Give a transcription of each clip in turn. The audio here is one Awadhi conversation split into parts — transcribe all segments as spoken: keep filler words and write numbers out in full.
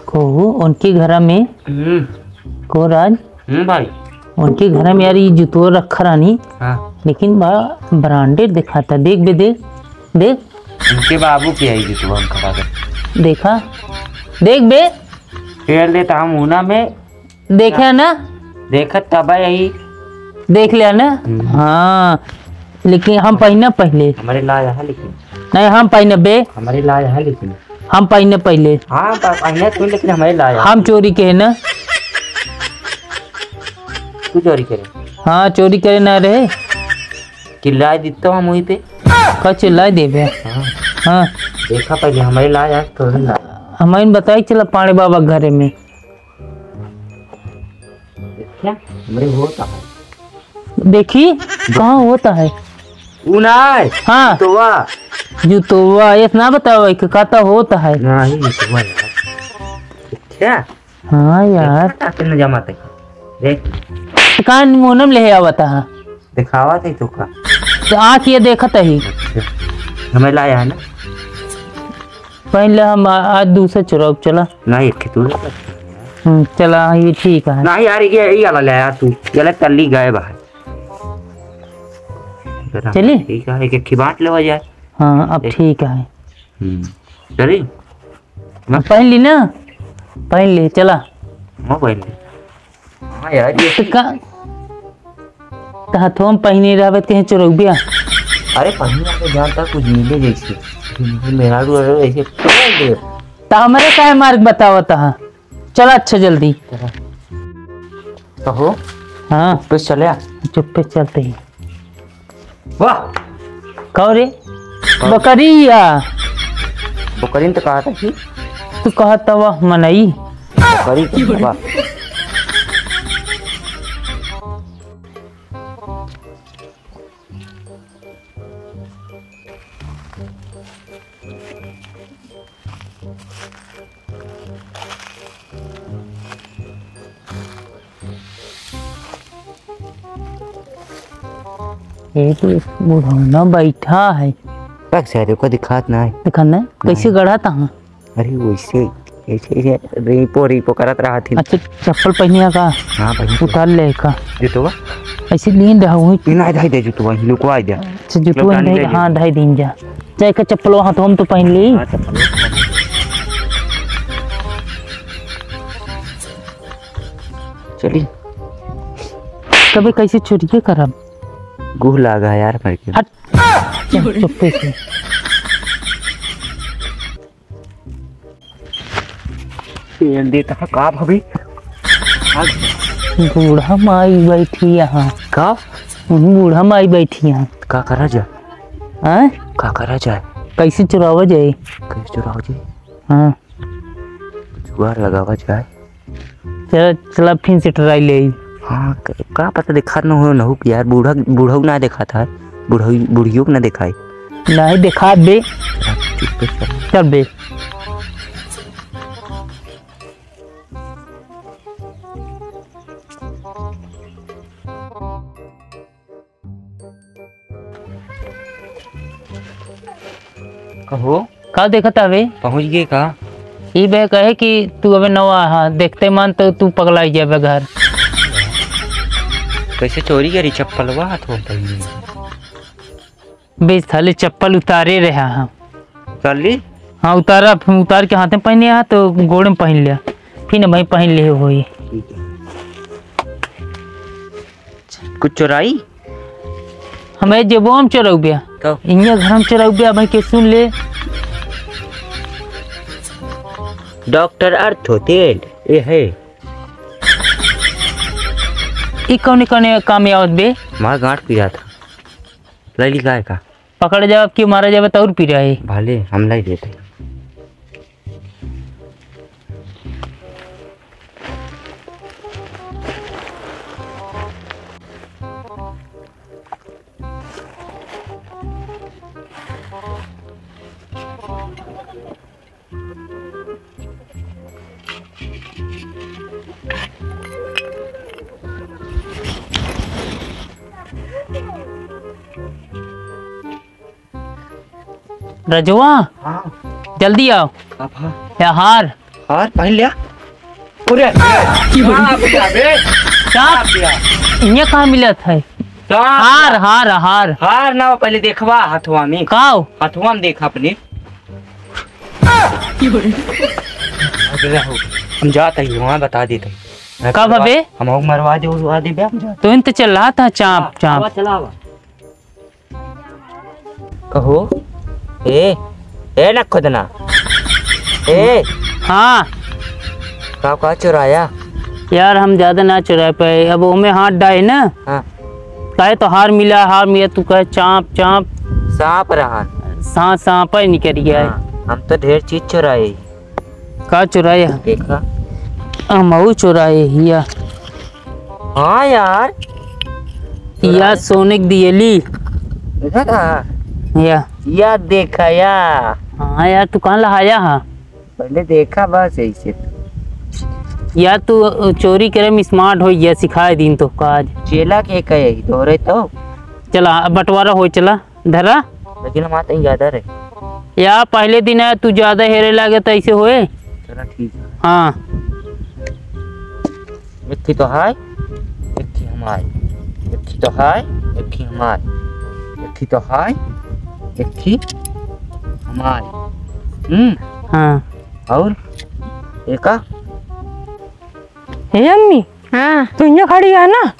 को उनके घर में हम्म। को राज हम्म भाई। उनके घर में यार ये जूतवा रखा रहनी। हाँ। लेकिन बा branded दिखाता, देख बे, देख, देख। उनके बाबू के आई जूतवा हम खड़ा कर। देखा, देख बे। पेड़ देता हम ऊना में। देखे ना? देखत तब यही। देख लिया ना? हम्म। हाँ, लेकिन हम पहिने पहले। हमारे ला यहाँ लेकिन। नहीं, हम पहिने बे। हमारे ला यहाँ लेकिन। हम पहिने पहले। हाँ, प-, पहिने तू, लेकिन हमारे ला यहाँ। हम चोरी के है ना? तू चोरी करे? हाँ, चोरी करे ना रहे। चिल्ला देता हम वहीं पे। का चिल्ला देबे? हाँ। हाँ। देखा पहले हमारे ला यहाँ, तोरे ला। हमारे बताई चला पाड़े बाबा घरे में। क्या? हमरे होता है। देखी, कहाँ होता है? ऊ ना है। हाँ। जूतवा। जूतवा, ये ना बताओ कि कहता होता है। नहीं, जूतवा यार। क्या? हाँ यार। देखा था तुमने जमा तक। देख। तो कहाँ मोनम ले आवता है? दिखावा थे तो का? तो आँख ये देखत ही। अच्छा। हमें लाया है ना? पहले हम आ-, आज दूसरे चुराव चला। नहीं, एक तू ले सकता है यार। हम्म, चला, ये ठीक है। नहीं यार, ये, ये वाला ले यार तू। ये वाला तल्ली गायब है। चली? ठीक है, एक, एक ही बांट लेवा जाए। हाँ, अब एक। ठीक है। हम्म। चली? अब पहन ली ना? पहन ली, चला। हाँ, पहन ली। हाँ यार, ये तो का, तो हथवा में पहिने रहबे त कहीं चोरौबिया। अरे, पहिने आके जानता कुछ मिले जैसे। मेहरारू अरे ऐसे तोड़ दे। तो हमरे काहे मार्ग बतावत हा? चल अच्छा जल्दी। चला। कहो। हाँ। चुप्पे से चले आ। चुप्पे से चलते ही। वाह। कहो रे। कहो। बकरिया। बकरी ने तो कहा था कि तू कहा था वाह मनई। बकरी के वाह। ये तो एक बुढ़ौना बैठा है। तक से अरे को दिखात ना है। दिखा ना? नहीं। कैसे गढ़ा था? अरे वैसे, ऐसे, ऐसे रेपो, रेपो करत रहा थी। अच्छा, चप्पल पहनिया का? हाँ, पहनी थी। उतार ले का? जूतवा? ऐसे लीन रहा हुई। पहना धाई दे जूतवा, लुकवा दे। अच्छा, जूतवा लुकानी नहीं ले हाँ, ले। धाई दीन जा। चाहे का चप्पल वहाँ तो हम तो पहन ली। हाँ, चप्पल। चली। कभी कैसे चोरिये करब? गुह लागा यार मर के। हट। चुप, चुप्पे से। पेड़ देता है का भाभी? बूढ़ा माई बैठी यहाँ। का? बूढ़ा माई बैठी यहाँ। का करा जा? हाँ? का करा जाए? कैसे चुरावा जाए? कैसे चुरावा जाए? हाँ। जुगाड़ लगावा जाए। चल, चला फिर से try ले। हाँ, क-, का पता देखात न हो, नहुक यार, बूढ़ा, बूढ़ऊ ना देखात है, बुढ़ऊ, बुढ़ियो के ना देखाई। नहीं देखात बे। चुप बे, चल। चल बे। कहो। का देखत हवे? पहुँच गए का? ई बे कहे कि तू अबे नवा हा, देखते मन तो तू पगलाई जाबे घर। कैसे चोरी करी चप्पलवा हाथ में पहनी? बे साले चप्पल उतारे रहा हम। उतार ली? हाँ, उतारा, फिर उतार के हाथ में पहने आ तो गोड़ में पहन लिया, फिर मैं पहन ले होई। ठीक है। कुछ चोराई? हमें जेबो में चोरौबिया। तो? इन्हें घर में चोरौबिया, भाई के सुन ले। डॉक्टर अर्थो तेल, ये है। ई कौने कौने काम में आवत बे? मार गांठ पिरात है। लैली गाय का? पकड़ जाओ, अब की मारा जावे तो और पिराए। भले, हम लाई देते। रजवा, हाँ। जल्दी आओ। का भा? यार, हार पहन लिया। अरे, की बोली? हाँ, भैया, बे। क्या? हाँ, भैया। इन्हें कहाँ मिलत है? हाँ, हार, भैया। हार, हार। हार ना, पहले देखवा हथवा में। काव? हथवा में देख अपने। की बोली? हम जात ही, वहाँ बता देत ही। का भवे? हम मरवा दे, उड़वा दे बे, हम जात। तो इन तो चल रहा था, चाँप, हाँ, चाँप। आवा, चला आवा। कहो, ए, ए नखुदना, ए। हाँ। का, का चुराया? यार, हम ज्यादा ना चुरा पाए, अब ओमे हाथ डाए ना। हाँ। काहे तो हार मिला, हार मिला, तू कहे चाँप, चाँप। साँप रहा। साँप, साँप ही निकल गया है। हाँ, हम तो ढेर चीज चुराए। का चुराए है? देखा। हमहू चुराए हिया। हाँ यार। या सोने की दियली। देखा था? या। या देखा या। हाँ यार, तू कहाँ लहाया हा? पहले देखा बस ऐसे। या तू चोरी करे में smart हो गया, सिखाए दिन तो काज। चेला के कहे, तोरे तो। चला, अब बंटवारा हो, चला। धरा। लेकिन हमार तनी ज्यादा रहे। या पहले दिन है, तू ज्यादा हेरे लागे तो ऐसे होए। चला ठीक है। हाँ। एक थी तो हाय, एक थी हमार। एक थी तो हाय, एक थी हमार। एक थी तो हाय, एक थी हमार। हम्म। हाँ। और एका? हे अम्मी। हाँ। तू यहाँ खड़ी है ना?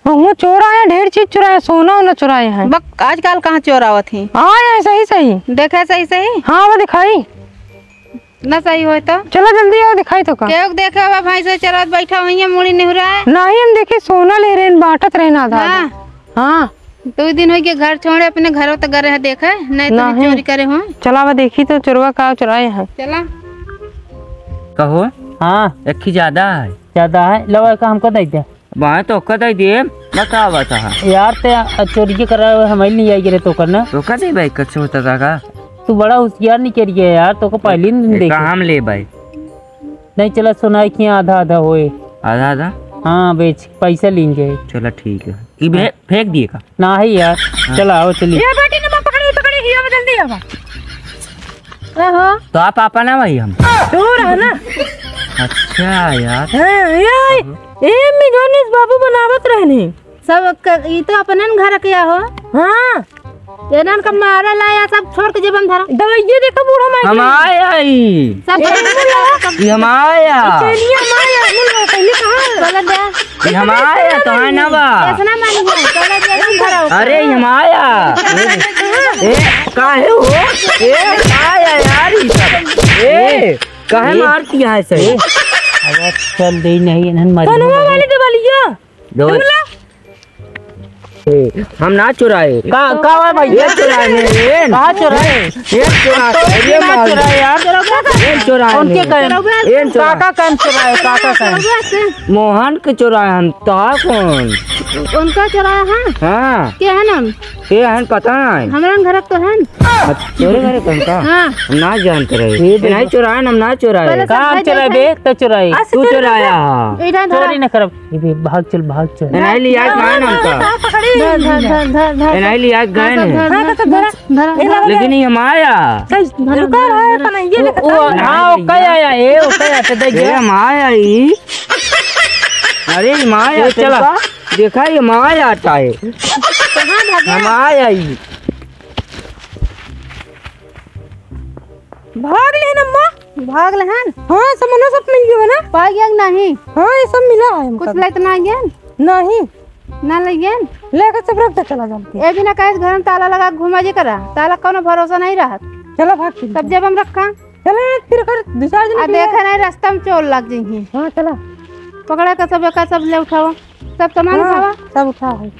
हुआँ चोर आया, ढेर चीज चुराया, सोना वोना चुराया है। बक, आजकल कहाँ चोर आवत ही? आया है सही सही। देखा सही सही? हाँ, वो दिखाई। ना सही होए तो? चला जल्दी आओ, दिखाई तो का। केहू के देखे बा, भैंस चरात बैठा हुई है, मुड़ी निहुरा है। नहीं, हम देखे सोना ले रहे हैं, बांटत रहे ना आधा आधा। हाँ। हाँ। दो दिन हो गए घर छोड़े, अपने घरों तक गए रहे देखे, नहीं तो नहीं। चोरी करे हो। चला बा देखी तो चोरवा का चुराए है। चला। कहो। हाँ। एक ही ज्यादा है। ज्यादा है, लो एक हमको दे दे। बाय तो ओकर दे दे, बतावा तो हाँ। यार ते चोरी के करा हुए हमारे लिए आई गिरे तो करना। तो का दे भाई, कच्चे होता था का? तू बड़ा होशियार निकल गया यार, तो को पहले ही दिन ए, देखे। का हम ले भाई? नहीं चला, सोना एक ही आधा आधा होए। आधा आधा? हाँ, बेच, पैसा लेंगे। चला ठीक है। कि भे-, हाँ। फेंक दिए का? ना है यार। हाँ। चला आओ चलिए। ये बाटी ना पकड़ी, पकड़ी, ये जल्दी आवा। ओहो। तो आप पापा ना भाई हम। तू रहा ना। अच्छा यार। हाँ, ये, ये में जोनिस बाबू बनावत रहनी। सब क-, ई तो अपनन घर के हो। हाँ। एनन का मारे ला या सब छोड़ के जेबन धरा। दवाइये देखो बूढ़ा माई हम के। आए आई। सब ये हम आया। चलिए हम आया, मुल पहले कहाँ? बोला दे। ये हम आया, तो है ना बा। ऐसा ना मानी है, बोला दे, हम धरा। अरे, ये हम आया। ए, काहे हो? ए, का आया यार, ई सब? ए, काहे ए, मारती है ऐसे? ए, अब चल दे नहीं, इन्हन मर कनुआ वाली दिवालिया। दो। ए, हम ना चुराए। का, का हुआ भाई? ये चुराए हैं, ये। कहाँ चुराए? ये चुराए, तो ये ना मार। चुराए यार। ये चुराए उनके हैं। कहें? ये चुराए। काका कहें चुराए, काका कहें? मोहन के चुराए हम, तो कौन? उनका चुराए हैं? हाँ। के है नाम? के है पता नहीं। हमारा घर तो है। अच्छा, तोरे घर कौन का? हाँ। हम ना जानते रहे। ये ये नहीं देखो। चुराए, हम ना चुराए। पहले सब कहाँ भाई चुराए बे? तो चुराए। अच्छा, तू चुराए चुराया। इधर धरा। चोरी न करब। ये भी भाग चल, भाग चल। एनाई लिया के गए ना हमका। धर, धर, धर, धर। एनाई लिया के गए हाँ, ने। धर, हाँ, धर, तो धरा। धर, धरा। ए, लगा लेकिन दे। ये हम आया। चल, धरा, रुका धरा, रहा है, धरा। तो नहीं, ये ओ, लेकर ओ, चल। हाँ, ओ, कई आया, ए, ओ, कई आया, तो देख ए, गया। हम आया ई। अरे, हम आया, ए, चला। देखा, देखा, ये हम आया आता है। कहाँ भागे? हम आया ई। भाग लेहन अम्मा। भाग लेहन? हाँ, सामानो सब मिल गयो है ना? पा गया कि नहीं? हाँ, ये सब मिला है हमका। कुछ लेत ना गया? नहीं। ना ले गया? लेकर सब रख दे, चला जानती। ए बिना कहे घर में ताला लगा घुमा जी करा। ताला कोनो भरोसा नहीं रहा। चला भाग चल। सब जेब में रखा। चला फिर कर दो चार दिन आ के लिए। देखा नहीं, रास्ता में चोर लग जाएंगे। हाँ, चला। पकड़ा का सब, का सब ले उठाओ। सब सामान हाँ, उठावा। सब उठा है।